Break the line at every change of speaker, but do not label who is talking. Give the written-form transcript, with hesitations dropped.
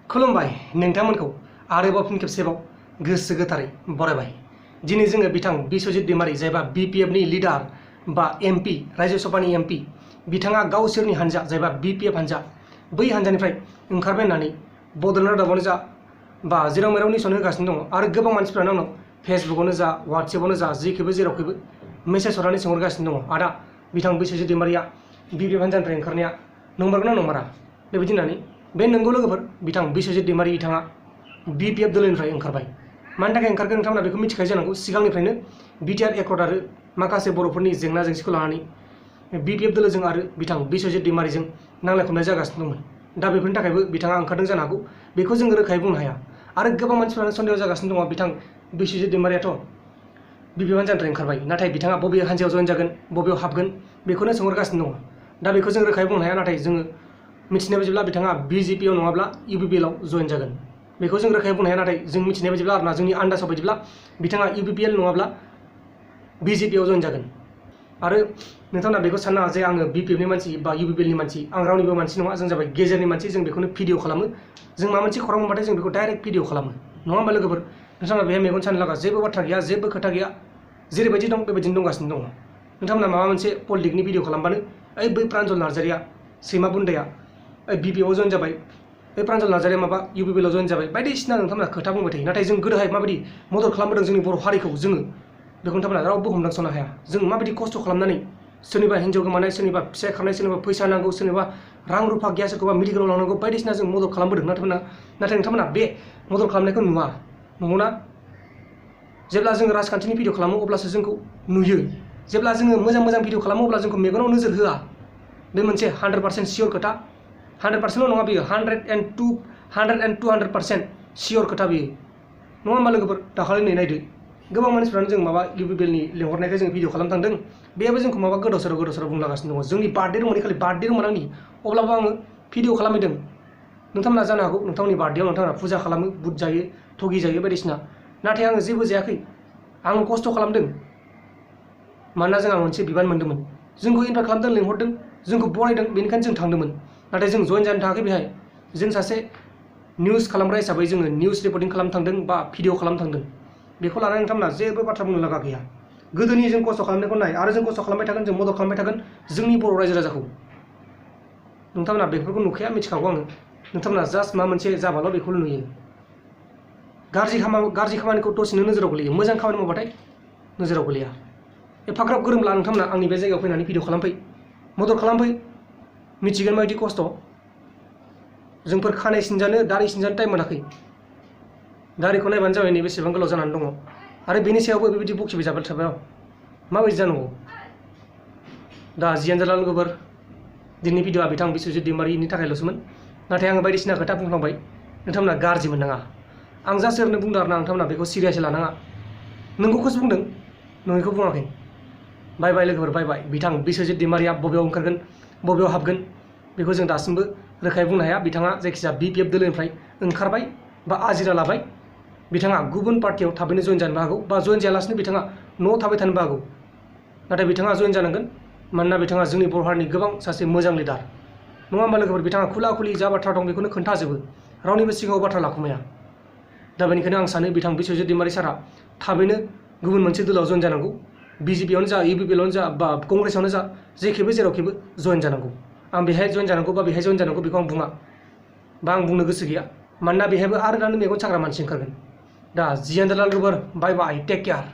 खुलुमबाय नोंथांमोनखौ आरोबाव फिन खेबसेबाव गोसो गोथारै बरायबाय। दिनै जोङो बिथां बिस्वजित दैमारी जायबा BPF नि लिडार बा MP राज्य सभानि MP बिथाङा गावसोरनि हानजा जायबा BPF हानजा बै हानजानिफ्राय ओंखारबाय होननानै बड'लेण्ड रादाबावनो जा बा जेराव मेराव निउस होगासिनो दङ आरो गोबां मानसिफ्रानो आंनाव फेसबुकआवनो जा वाट्सएपआवनो जा जेखैबो जेरावखैबो मेसेज हरनानै सोंहरगासिनो दङ आदा बिथां बिस्वजित दैमारीया BPF हानजानिफ्राय ओंखारनाया नंमारगौना नंमारा बेबायदि होननानै बे नंगौ लोगोफोर बिथां बिस्वजित दैमारी बिथाङा BPF दोलोनिफ्राय ओंखारबाय। मानि थाखाय ओंखारगोन नोंथांमोना बेखौ मिथिखायो जानांगौ। सिगांनिफ्रायनो बिटिआर एकर्ड आरो माखासे बर'फोरनि जेंना जेंसिखौ लानानै BPF दोलोजों आरो बिथां बिस्वजित दैमारीजों नांलाय खमलाय जागासिनो दंमोन। दा बेफोरनि थाखायबो बिथाङा ओंखारदों जानो हागौ, बेखौ जों रोखायै बुंनो हाया। आरो गोबां मानसिफ्रानो सन्देह जागासिनो दङ बिथां बिस्वजित दैमारीयाथ' BPF हानजानिफ्राय ओंखारबाय, नाथाय बिथाङा बबे हानजायाव जयेन जागोन बबेयाव हाबगोन बेखौनो सोंहरगासिनो दङ। दा बेखौ जों रोखायै बुंनो हाया, नाथाय जोङो मिथिनाय बायदिब्ला बिथाङा BJP आव नङाब्ला UPPL आव जयेन जागोन। बेखौ जों रोखायै बुंनो हाया, नाथाय जों मिथिनाय बायदिब्ला आरोना जोंनि आन्दाजाव बायदिब्ला बिथाङा UPPL नङाब्ला BJP आव जयेन जागोन। आरो नोंथांमोना बेखौ साननो नाङा जे आङो BPF नि मानसि बा UPPL नि मानसि, आं रावनिबो मानसि नङा। जों जाबाय गेजेरनि मानसि, जों बेखौनो भिडिअ खालामो। जों माबा मोनसे खौरां मोनबाथाय जों बेखौ डाइरेक्ट भिडिअ खालामो, नङा होमबा लोगोफोर? नोंथांमोना बेहाय मेगन सानो लागा जेबो बाथ्रा गैया, जेबो खोथा गैया। जेरैबायदि दं बेबायदिनो दंगासिनो दङ। नोंथांमोना माबा मोनसे पलिटिकनि भिडिअ खालामबानो ओइ बै प्रान्जल नार्जारिया सैमा बुन्दाया BPF आव जयेन जाबाय, बे प्रान्जल नार्जारिया माबा UPPL आव जयेन जाबाय, बायदिसिना नोंथांमोना खोथा बुंबाय थायो। नाथाय जों गोदोहाय माबायदि मदद खालामबोदों जोंनि बर' हारिखौ, जोङो बेखौ नोंथांमोना रावबो हमदांसनो हाया। जों माबायदि खस्थ' खालामनानै सोरनिबा हिन्जाव गोमानाय, सोरनिबा फिसाय खारनाय, सोरनिबा फैसा नांगौ, सोरनिबा रां रुफा गैया, सोरखौबा मेडिकेलाव लांनांगौ, बायदिसिना जों मदद खालामबोदों। नाथाय नोंथांमोना बे मदद खालामनायखौ नुवा, नंगौना? जेब्ला जोङो राजखान्थिनि भिडिअ खालामो अब्लासो जोंखौ नुयो। जेब्ला जोङो मोजां भिडिअ खालामो अब्ला जोंखौ मेगनाव नोजोर होआ। बे मोनसे 100% सियर खोथा। 100%ल' नङा बेयो, 100% सियर खोथा बेयो, नङा होमबा लोगोफोर? दाखालि नै नायदो, गोबां मानसिफ्रानो जों माबा UPPL नि लेंहरनायखाय जों भिडिअ खालामनो थांदों, बेयावबो जोंखौ माबा गोदाव सोराव बुंलागासिनो दङ। जोंनि बार्थडे दंमोन, खालि बार्थडे दंमोन आंनि, अब्लाबो आङो भिडिअ खालामहैदों। नोंथांमोना जानो हागौ नोंथांमोननि बार्थडेआव नोंथांमोना फुजा खालामो, बुट जायो, थगि जायो बायदिसिना, नाथाय आङो जेबो जायाखै। आं खस्थ' खालामदों मानोना जोंहा मोनसे बिबान मोन्दोंमोन। जोंखौ इनभाइट खालामदों, लेंहरदों, जोंखौ बरायदों, बेनिखायनो जों थांदोंमोन। नाथाय जों जयेन जानो थाङाखै बेहाय। जों सासे निउस खालामग्रा हिसाबै जोङो निउस रिपर्टिं खालामनो थांदों बा भिडिअ खालामनो थांदों। बेखौ लानानै नोंथांमोना जेबो बाथ्रा बुंनो लागा गैया। गोदोनि जों खस्थ' खालामनायखौ नाय, आरो जों खस्थ' खालामबाय थागोन, जों मदद खालामबाय थागोन जोंनि बर' रायजो राजाखौ। नोंथांमोना बेफोरखौ नुखाया, मिथिखागौ आङो। नोंथांमोना जास्ट माबा मोनसे जाबाल' बेखौल' नुयो। गाज्रि खामानिखौ दसेनो नोजोराव गोलैयो, मोजां खामानि मावबाथाय नोजोराव गोलैया। एफाग्राब गोरोंब्ला नोंथांमोना आंनि बे जायगायाव फैनानै भिडिअ खालामफै, मदद खालामफै, मिथिगोन माबायदि खस्थ'। जोंफोर खानाय सिनजानो, दाढ़ि सिनजानो टाइम मोनाखै। दाढ़िखौ नायबानो जाबाय नै बेसेबां गोलाव जानानै दङ, आरो बेनि सायावबो बेबायदि बखिबाय जाबाय थाबाय माबायदि जानांगौ। दा जियानो जाला लोगोफोर, दिनैनि भिडिअआ बिथां बिस्वजित दैमारीनि थाखायल'सोमोन, नाथाय आङो बायदिसिना खोथा बुंफ्लांबाय। नोंथांमोना गाज्रि मोननाङा। आं जास्ट ओरैनो बुंदों आरोना, नोंथांमोना बेखौ सिरियासै लानाङा। नोंगौखौसो बुंदों, नङैखौ बुङाखै। बाय बाय लोगोफोर, बाय बाय। बिथां बिस्वजित दैमारीया बबेयाव ओंखारगोन बबेयाव हाबगोन बेखौ जों दासिमबो रोखायै बुंनो हाया। बिथाङा जायखिजाया BPF दोलोनिफ्राय ओंखारबाय बा आजिरा लाबाय। बिथाङा गुबुन पार्टियाव थाबैनो जयेन जानोबो हागौ, बा जयेन जायालासिनो बिथाङा न'आव थाबाय थानोबो हागौ। नाथाय बिथाङा जयेन जानांगोन, मानोना बिथाङा जोंनि बर' हारिनि गोबां सासे मोजां लिडार, नङा होमबा लोगोफोर? बिथाङा खुला खुलि जा बाथ्रा दं बेखौनो खोन्थाजोबो, रावनिबो सिगाङाव बाथ्रा लाखुमाया। दा बेनिखायनो आं सानो बिथां बिस्वजित दैमारी सारा थाबैनो गुबुन मोनसे दोलोआव जयेन जानांगौ। BJP आवनो जा, UPPL आवनो जा, बा कंग्रेसआवनो जा, जेखैबो जेरावखैबो जयेन जानांगौ। आं बेहाय जयेन जानांगौ बा बेहाय जयेन जानांगौ बेखौ आं बुङा, बा आं बुंनो गोसो गैया। मानोना बेहायबो आरो दानो मेगन साग्रा मानसि ओंखारगोन। दा जियानो जाला लोगोफोर, बाय बाय, टेक केयार।